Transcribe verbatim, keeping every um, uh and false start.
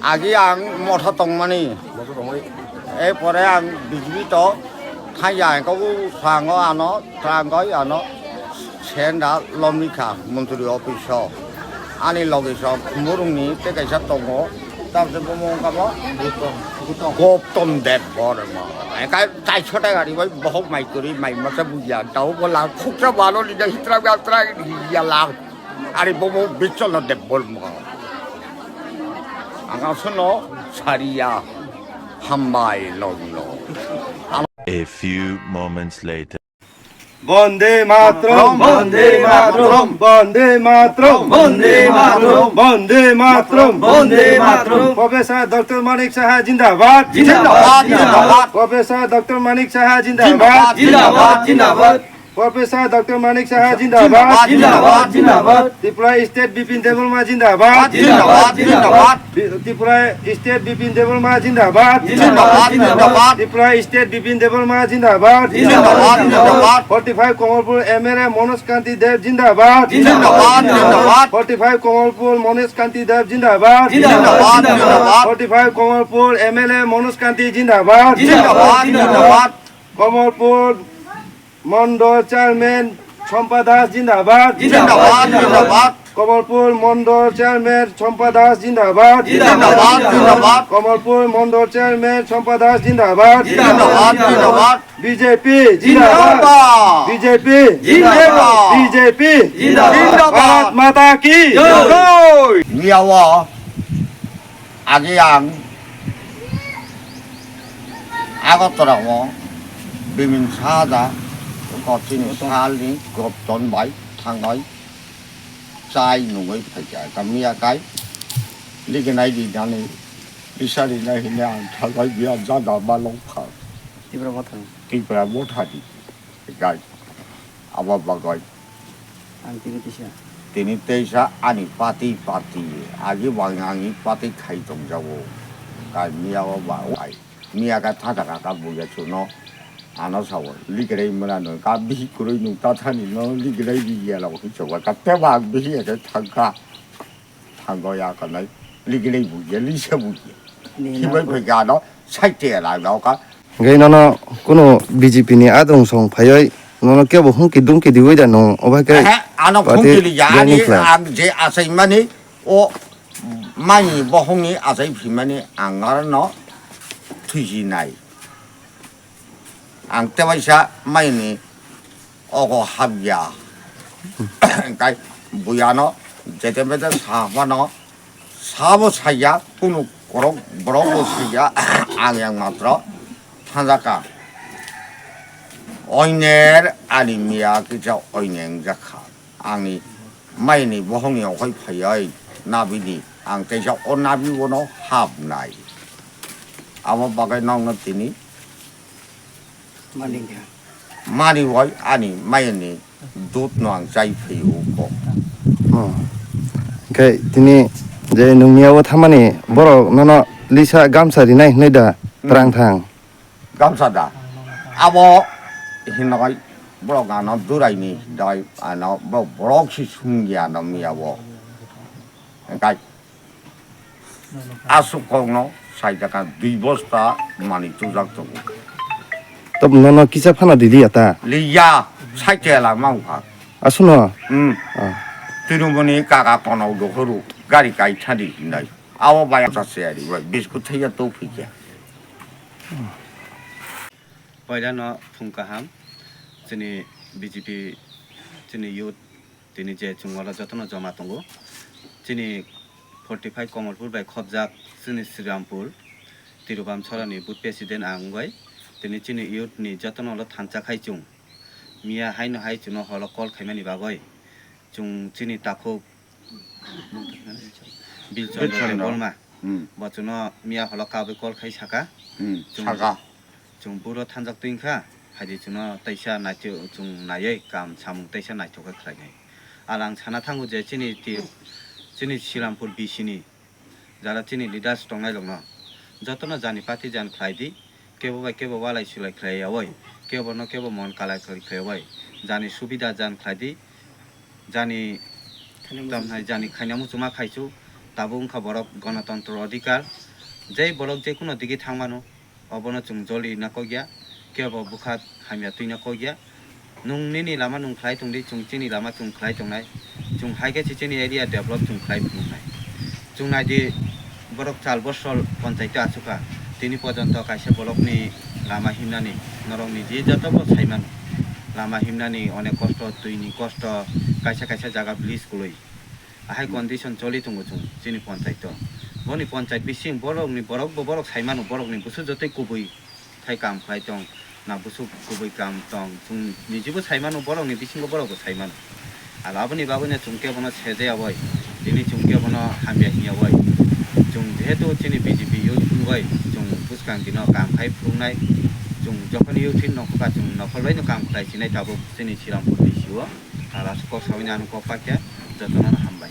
Agi ang motha tongmani. E pore ang B J P to thangya ang kau sango ano, trangoi ano, senda lomikha montri office o. Ani loge so khumurungni tei kaisa tongo. Tamse bomo wngkha bo Gautam Debbarma. Engkai chaiso ta gari bai bohok mai kwrwi mai masa buya. Tao bo lang khuksa balo lida hitra gatra ya lang. Ari bobo Bichwanath Debbarma. Ang aswkno sariya, hambai longno. A few moments later. Bande Mataram, Bande Mataram, Bande Mataram, Bande Mataram, Bande Mataram, Bande Mataram. Professor Doctor Manik Saha zindabad. Zindabad, zindabad. Professor Doctor Manik Saha zindabad. Zindabad, zindabad, zindabad. Professor Doctor Manik Saha zindabad. Zindabad, zindabad, zindabad. Tripura State Bipin Debbarma zindabad. Zindabad, zindabad. Bi-, Tripura State Bipin Debbarma zindabad. Zindabad, zindabad. Tripura State Bipin Debbarma zindabad. Zindabad, zindabad. Forty five Kamalpur M L A Manoj Kanti Deb zindabad. Zindabad, zindabad. Forty five Kamalpur Manoj Kanti Deb zindabad. Zindabad, zindabad. Forty five Kamalpur M L A Manoj Kanti zindabad. Zindabad, zindabad. Kamalpur Mondol Chairman Chompa Das zindabad. Zindabad, zindabad. Kamalpur Mondol Chairman Chompa Das zindabad. Zindabad, zindabad. Kamalpur Mondol Chairman Chompa Das zindabad. Zindabad, zindabad. B J P zindabad. Zindabad. B J P zindabad. B J P zindabad. Bharat Mata ki jai. Jai. Miyawa agi ang Agartala o Bimin Saha da, o chini salni Gopton bai thangnai chai nungwi phaikha. Ka miya kai liginai rinani, lisa rinai hwnwi ang thangnai biya jada malong pha. Tipra Motha ni. Tipra Motha ni. Kai. Abo bagwi. Ang tini teisa. Tini teisa ani party, party. Agi bo ang ani party khai tongjago. Kai miya o ba, ai. Miya ka thada ka ka buya chuno. Ano sawo. Ligre mura no ka bihi kurui nung ta thani no ligre bi ya la ko choba ka te ba bihi ya thangka. Thango ya kanai, ligilai buya, lisa buya. Hibai phaikha ano, saite lagna oka. Hingke nono kuno B J P ni adrong song phaioi, nono kebo hungki dungki diwi da nung, obai khe. Ehe, ano party hungki liya, joining ani khlai. Ang je asai mani, o mani bohong ni asai phimani ang arno thuisi nai. Ang tebaisa maini ogo habya. Kai buyano jete bete sa phano sabo saya, kunu korok borok bo saya, ang yang matro thanjaka. Oiner ani miya kisa oineng jakha. Angni maini bohongni okhai phaioi nabini, ang teisa o nabi bono habnai. Abo bagwi nokno tini mani wai ani maini dut no ang chai phaio kok. Oh. Hingke tini je nungya o thamani borok nono lisa gamsa rinai hinui da. Hmm. Twrang thang. Gamsa da. Abo hinoi borok ano duraini dai ano borok, borok si sungya no miya bo. Hingkai asuk kok no saijaka dui bosta mani tujak tongo. Tab nono kisa phano didi ata. Liya saite la mangkha. Asuno? Hmm. Ah. Tinumoni kaka kono dohoru gari kai thadi hinai. Abo bai sa se ari bai biskut thaiya to phikya. Poila no phung kaham, chini B J P, chini youth, tini je chwng oro jotono joma tongo. Chini forty five Komolpur bai khopjak chini Srirampur, Tirupam Chorani booth president ang bai. Tini chini youth ni jotono ulo thansa khai chwng. Miya haino hai chwngno holo call khaimani bagwi. Chwng chini takhuk Bilchondro Bilchondro. Debbarma. Hmm. Bo chwngno miya holo kabwi call khai saka. Hmm, chwng, saka. Chwng buro thanjak twi wngkha, phaidi chwngno teisa naitwi chwng naiwi kam samung teisa naithok khe khlainai. Alang sana thango je chini ti-, chini Srirampur B C ni jara chini leaders tongnai rokno jotono jani party jan khlai di, kebo bai kebo walai sulai khlai yawi, kebo no kebo mon kalai khlai khlai yawi, jani subida jan khlai di, jani Khaina muchung. Tamhai jani khaina muchungma khaichu, Tabuk wngkha borok gonotontro odhikar, jei borok je kuno digi thangmano, obono chwng joli na kok ya, kebo bwkha hamya twi na kok ya. Nwng nini lama nwng khlai tong di, chwng chini lama chwng khlai tongnai. Chwng hai khe se chini area develop chwng khlai phunuknai. Chwng nai di, borok chal bosol ponchaito achukha, tini pojonto kaisa borokni lama himnani, norokni je joto bo sai mano, lama himnani onek kosto, twini kosto, kaisa kaisa jaga village kwlwi. Ahai condition choli tongo chwng chini ponchaito. Boni ponchait bising borokni borok bo borok sai mano, borokni busu jotoi kubui thai kam khlai tong, na busu kubui kam tong. Chwng nijibo sai mano, borokni bisingo borok bo sai mano. Aro aboni bagwino chwng khe bono sejeya oi, tini chwng khe bono hamya hinya oi. Chwng jehetu chini B J P youth wngwi chwng bwskang dino kam khai phunuknai, chwng jokhon youth hin nongkhorkha chwng nokholbaino kam khlai sinai tabuk chini Srirampur D C o. Aro aswk kok saui nang kok pakya, jotono hambai.